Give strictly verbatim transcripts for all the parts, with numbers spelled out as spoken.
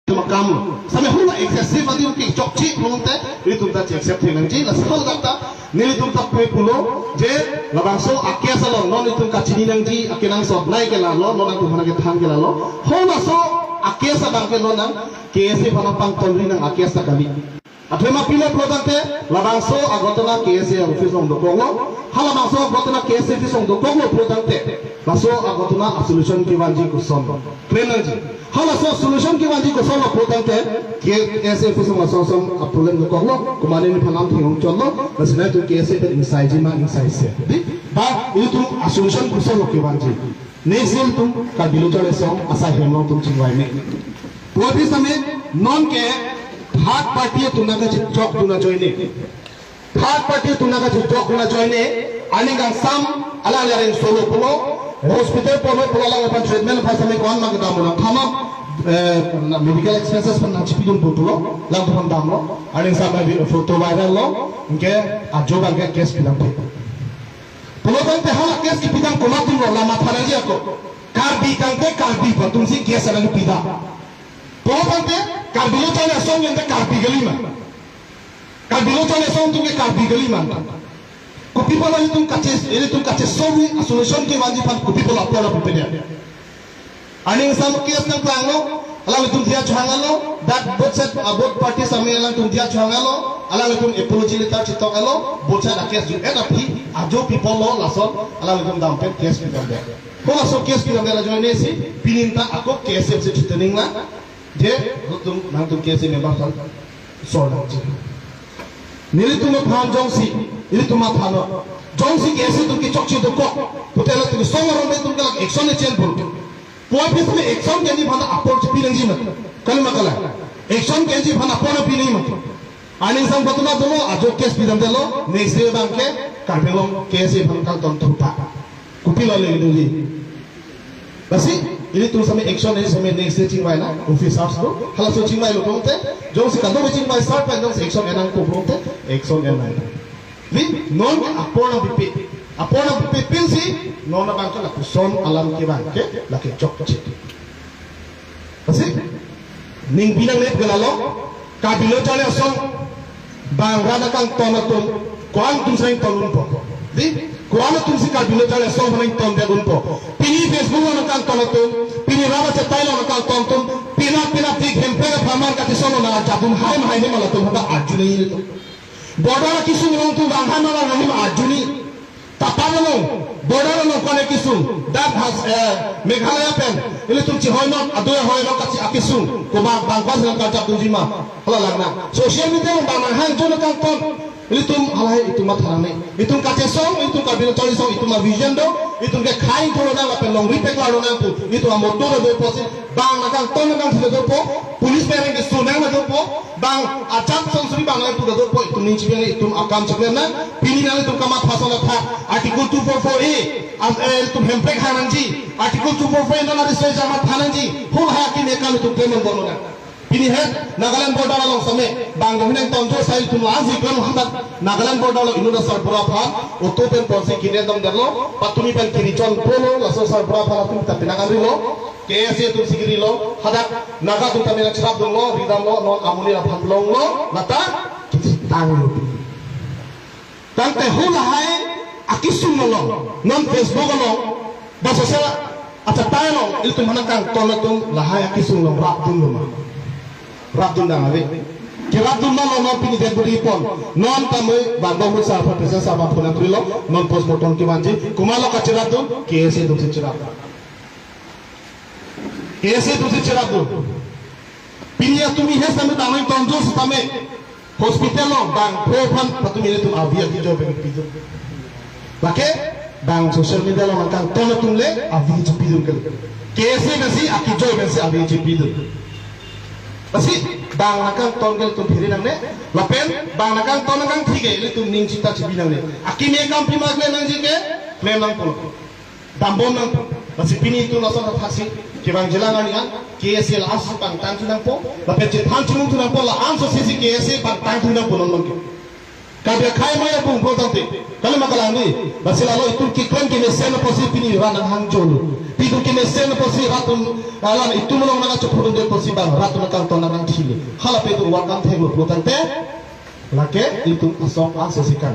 Makam lo. Same hula excessive adi ke chokche pulote, ilitum ta accept nangji, laso hal ta, nelitum ta pe pulo, je labangso a-case along, non ilitum kachini nangji, akenangsot nai ke lalo, non nangtum aphan kethan ke lalo. Halaso a-case abang ke non nang, K S A aphan pangtonri nang a-case ta kali. Athema pilo pulo tangte, labangso aghotona K S A office along dokoklo, halabangso aghotona K S A office along dokoklo pulo tangte, laso aghotona a-solution kevanji koson. Klem nangji. Halaso solution kevanji kosonlo pulo tangte, K S A office along lason son a-problem dokoklo, komatne nephan lam thengong chotlo, lasi nangtum K S A pen ingsaiji ma ingsaise. Di, ba, ilitum a-solution kosonlo kevanji. Next ilitum Karbi Lo Charli Asong asai hem along ilitum chingvai me. Puvoiphit same non ke third party atum nangkachechokdun ajoine. Third party atum nangkachechokdun ajoine, aning kangsam alang le areng solo pulo, hospital ponlo pulo, alangphan treatment aphan same ko-an ma kedam pulo, thama, eh, na medical expenses aphan nangchipidun pulo, alangphan damlo, aning same photo viral lo, anke ajo abang ke case pidam the. Pulo tangte hala case kipidam komat atumlo, la matha nangji ako. Karbi tangte Karbi atumsi case nangpidam. Pulo tangte Karbi Lo Charli Asong tangte Karbi kali ma. Karbi Lo Charli Asong atum ke Karbi kali ma. Kopi apotlo ilitum kache, ilitum kache solve a-solution kevanji aphan kopi apotlo apor apipedia. Aning sam case nangklanglo, alanglitum diya chohanglo, dak both side, ah, both party same alangtum diya chohanglo, alanglitum apology letter chetoklo, both side a-case ju-en aphi, ajo people lo lason, alanglitum dam pen case pidamde. Halaso case pidamde ajoine si, pini ta ako case si chitengla, je, ilitum nangtum K S A member aphan sor nangji. Nelitum aphan jongsi, ilitum aphan lo. Jongsi K S A atum kechokche dokok, pute latum song aron atum ke lake action echen bul. Puvoiphit same action ke-enji aphan apor chipi nangji ma. Kali ma kali. Action ke-enji aphan apor nangpi nangji ma. Aning sam patuna dolo, ajo case pidamdelo, next day abang ke, Karbi Anglong K S A aphan kangton thuta. Kopilo le duli. Lasi, ilitum same action, ili same next day chingvai nang, officers lo, halaso chingvailo pulote, jongsi kadokave chingvai sar pen jongsi action en nangpo pulote, action en nang. Di, non apor nangpipe, apor nangpipe pinsi, non abang ke lapuson alam ke abang ke, lake chokche. Lasi, ning pinang nep ke lalo, Karbi Lo Charli Asong, bang rat nangkangton atum, ko-an atumsi nangtonpo. Di, ko-an atumsi Karbi Lo Charli Asong aphan nangtondedunpo. Pini Facebook along nangkangton atum, pini raba chetai along nangkangton atum, pina pina tik hemprek apharman kati solo nang ajadun hai mahai hema latum haba arjuni ilitum. Border akesung along atum bang han along hema arjuni. Tapan along, border along kone kesung, dak has, eh, Meghalaya pen, ilitum chihoi non, adui hoi non kachekesung, komat bang pas nangkachap dunji ma, hala lang nang. Social media along bang nanghang jo nangkangton, ilitum halahai itum matha nangne. Itum kachesong, itum Karbi Lo Charli Asong, itum a-vision do, itum ke khai thuro nang lapen longri peklar lo nang pu, itum a-motto do dopo si, bang nangkangton nangkangthilo dopo, police pen nangkeso nang dopo, bang ajat sonsuri bang nangpu dopo, itum ning chibiang itum akam chibiang nang, pini nang itum kamatha solo tha, Article two four four A, as, eh, itum hemprek hang nangji, Article two four four A non ari soi jama tha nangji, hul ha ki ne kam itum payment bono nang. Pini het Nagaland border along same, bang dong nangtonjo sai itum la-ansi klam hadak Nagaland border along inut asarbura aphan, auto pen ponsi kine dam derlo, patumi pen kiri chon polo, laso asarbura aphan atum ta pinang anrilo, K S A atumsi kirilo, hadak Naga atum ta mina cherapdunlo, ridamlo, non amonit aphan longlo, lata, kisi tanglo pini. Tangte hu lahai akesung along, non Facebook along, ba social achatai along, ilitum aphan nangkangton atum lahai akesung along rapdunlo ma. Rapdun dang ave. Kerapdun ma lo non pini dead body pon. Non ta mui bang dong sa pa pesa sa ba phone trilo, non postmortem kevanji. Komatlo kacherapdun, K S A atumsi cherap. K S A atumsi cherapdun. Pini atum ihe same bang nangtonjo sitame. Hospital along bang pho aphan patumi ilitum avi akejoi pen pidun. Lake bang social media along nangkangton atum le avi chipidun kali. K S A pensi akejoi pensi avi chipidun. Lasi bang nangkangton ke ilitum phiri nangne. Lapen bang nangkangton nangkangthi ke ilitum ning chita chibi nangne. Akimi akam pima klem nangji ke klem nangpo. Dambom nangpo. Lasi pini itum lason athaksi kevang jelang arni an K S A la-ansi pangtang thu nangpo. Lapen chethan chimung thu nangpo, la-anso sisi K S A pangtang thu nangpo non non ke. Karbi akhei amei abung pulo tangte, kalima kalang di, lasi lalo itum keklem kemesen apotsi pini rat nanghangjo lo. Itum kemesen apotsi rat atum, alam itum along nangchopudunde apotsi bang rat atum nangkangton nangkangthi lo. Hala pen itum welcome thek lo pulo tangte, lake itum asong asesikan.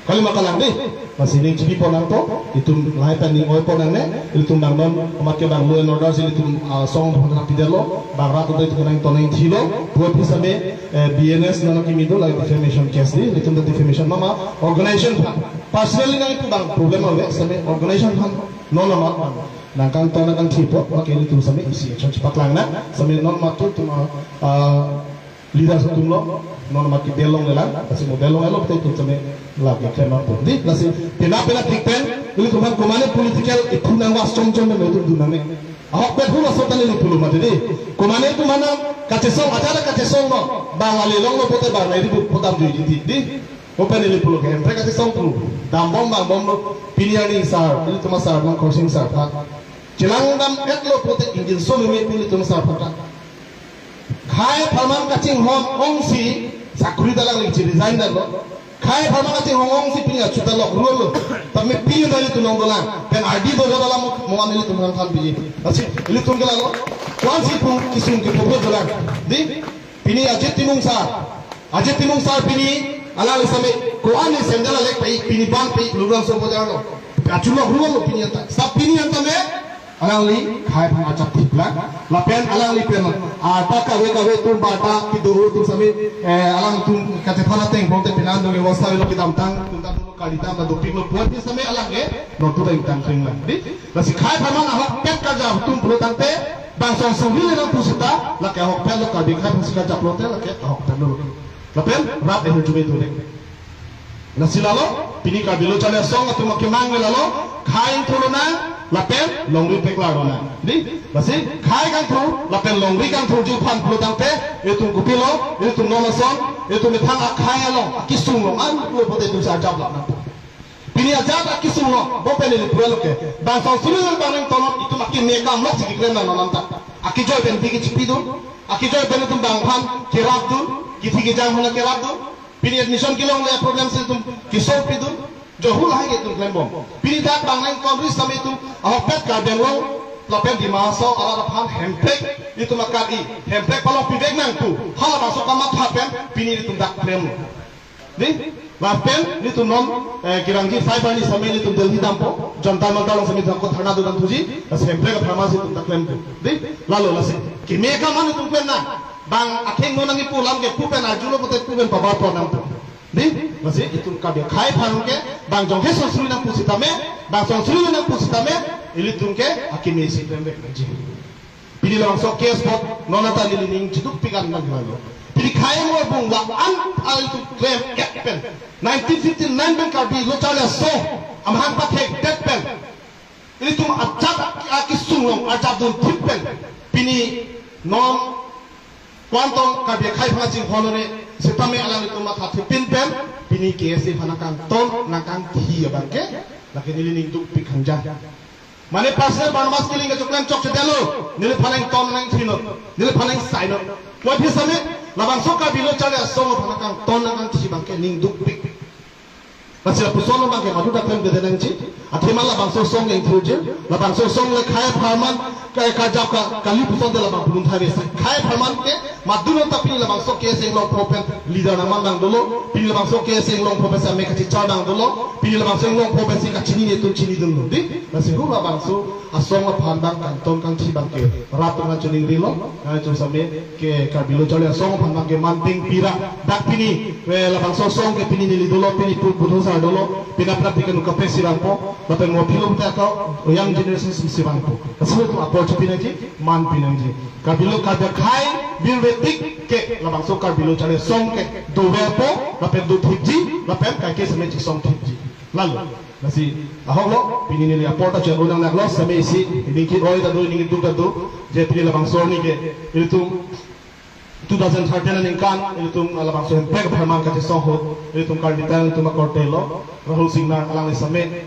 Kalima kalang di, lasi ning chipi pon nangpo, itum lahai pen ning oi pon nangne, itum bang non, amat ke bang law and order si itum, ah, asong pon nangpidetlo, bang rat atum itum nangton nangthi lo, puvoiphit sitame, eh, B N S nana kimi do, like defamation case di, itum ta defamation mama, organization aphan, personally nang itum bang problem ave, sitame organization aphan, non amat bang nangkangton nangkangthi apot, lake itum sitame isi action chepaklang nang, sitame non amat ke itum, ah, leaders atum lo, non amat ke belong lelang, lasi mo belong elo, itum sitame lake klem nangpo. Di, lasi, pena pena thik pen, itum aphan komane political iphu nangvas chom chom pen itum dun nangne. Ahok pen hu laso ta neli pulo mati di. Komane itum aphan kachesong, ajat kachesong lo. Bang ale longlo pulote bang nai di bu putam jui di di. Open neli pulo ke, hemprek kachesong pulo. Dambom bangbomlo, pini arni sar, itum asar, Nongkhorsing sar aphan. Chelangdam-etlo pulote ingjinso meme pu itum asar aphan ta. Khei apharman kachinghon ongsi, sakuri ta alangli chi resign damlo. Khei apharman kachinghon ongsi pini achu ta lok rulo. Tame pini ta itum along dolang. Pen ardi do dolang mo, mo-an itum aphan than piji. Lasi, itum ke lalo. Ko-ansi pu kesung kepo dolang. Di, pini Ajit Timung sar. Ajit Timung sar pini, alangli sitame, ko-an ne sandal alek pai, pini ban pai, Lumrongso bojar lo. Achu lok rulo pini anta. Sab pini anta me, alangli khei aphan ajat thiplang. Lapen alangli pen, ah, ta kave kave atum bata kedo atum sitame, eh, alangtum kachethan ateng pulote pini an dong e wasta lo kedamtang, atum ta dolo kalitam ta dopiklo puvoiphit sitame alang ke, non tu ta ingtang kring lang. Di, lasi khei apharman ahokpet karjap atum pulo tangte, bang song song hile nang pu seta, lake ahokpet lo Karbi akhei aphansi karjap lote, lake ahokpet lo. Lapen, rat ehujume tu dek. Lasi lalo, pini Karbi Lo Charli Asong atum akemang le lalo, khei ingthur lonang, lapen longri peklar lonang. Di, lasi, khei kangthur, lapen longri kangthurji aphan pulo tangte, itum kopilo, itum non ason, itum methang akhei along, akesung along, an pulo pulote itum si ajat lap nang. Pini ajat akesung along, bo pen neli pulo ke. Bang song suri nang bang nangton, itum akeme akam lok si keklem nang non anta. Akejoi pen bik chipi dun, akejoi pen itum bang aphan kerap dun, kithi kejang aphan kerap dun. Pini admission kelongle problem si itum kesolve pidun, jo hu lahai ke itum klembom. Pini dak bang nangton ri sitame itum ahokpet Karbi Anglong lapen Dima Hasao arat aphan hemprek itum akat-i, hemprek palong pivek nang pu, halabangso kamatha pen pini itum dak klem. Di, lapen itum non, eh, kevangji five arni sitame itum Delhi dampo, Jantar Mantar along sitame itum ako dharna do dam thuji, lasi hemprek apharman si itum dak klempo. Di, lalo lasi, keme akam an itum klem nang, bang akheng non nangkipu alam ke pu pen arjulo pulote pu pen pabar pon nangpo. Di, lasi itum Karbi akhei aphan ke, bang jonghe song suri nang pu sitame, bang song suri nang pu sitame, ilitum ke akeme si klem vek nangji. Pini labangso case apot, non anta neli ning chiduk pikan nang lalo. Pini khei amei abung la-an ilitum klem-et pen, nineteen fifty-nine pen Karbi Lo Charli Asong amahang pathekdet pen, ilitum ajat akesung along ajat dun thip pen, pini non ko-an tong Karbi akhei aphan chinghon lo ne, sitame alanglitum matha thipin pen, pini K S A aphan nangkangton, nangkangthi abang ke, lake neli ning dukpik hangja. Mane personal barmas killing kechoklem chokchedetlo, neliphan nangton nangthinon, neliphan nangsainon. Puvoiphit sitame, labangso Karbi Lo Charli Asong aphan nangkangton nangkangthi abang ke ning dukpik. Lasi lapuson abang ke madu dak klemkledet nangji, athema labangso asong ke ingthurji, labangso asong le khei apharman, ka, kajap ka, kali puson te labang pulun thai resa. Khei apharman ke, madu non ta pini labangso K S A Inglongpho pen leader nangman nang dolo, pini labangso K S A Inglongpho pensi amei kachichar nang dolo, pini labangso Inglongpho pensi kachinine atum chinidunlo. Di, lasi hu labangso asong aphan abang kangton kangthi abang ke rat atum nangchiningrilo, nangchun sitame ke Karbi Lo Charli Asong aphan abang ke man ping pira. Dak pini, eh, labangso asong ke pini neli dolo, pini pu Budho sar dolo, pini aphrang pini ke nu kaprek si vangpo, lapen mo philo ta ka young generation si vangpo. Lasi itum apor chipi nangji, man pi nangji. Karbi Lo Karbi akhei birve tik ke labangso Karbi Lo Charli Asong ke doverpo, lapen dothipji, lapen kaike sitame chesong thipji. Lalo, lasi ahok lo, pini neli apor ta chero nang naklo, sitame isi, ning ki-oi ta do, ning duk ta do, je pini labangso arni ke, ilitum two thousand thirteen aningkan, ilitum labangso hemprek apharman kachesong ahut, ilitum Karbi ta ilitum akorte lo, Rahul Singnar alangli sitame,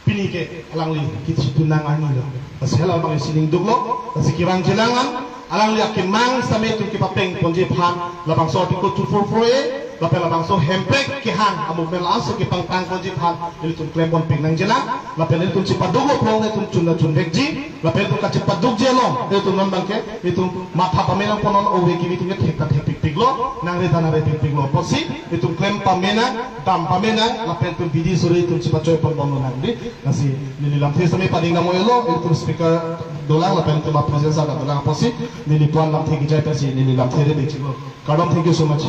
pini ke alangli kithi tu nang arni lo. Lasi hala abang isi ning duklo, lasi kevangji alang an, alangli akemang sitame itum kepapeng ponji aphan, labangso Article two four four A, Lapen labangso Hemprek kehang a-movement labangso kepangtang ponji aphan ilitum klem ponpik nangjilang. Lapen ilitum chepaduk lo pulote ilitum chun la chun vekji. Lapen ilitum kachepadukji along ilitum non abangke ilitum matha pame nangpo, non ove kimi atum ke thek ta thekpikpiklo, nangre ta nangrepikpiklo. Apotsi ilitum klem pame nang, dam pame nang, lapen ilitum bidi suri ilitum chepachoi ponbomlo nang dei. Lasi neli lamthe sitame pading dam-oi-lo, ilitum speaker dolang lapen ilitum a-presenter ta dolang, apotsi neli puan lamthe kejai pensi neli lamthe redechiklo. Kardom, thank you so much.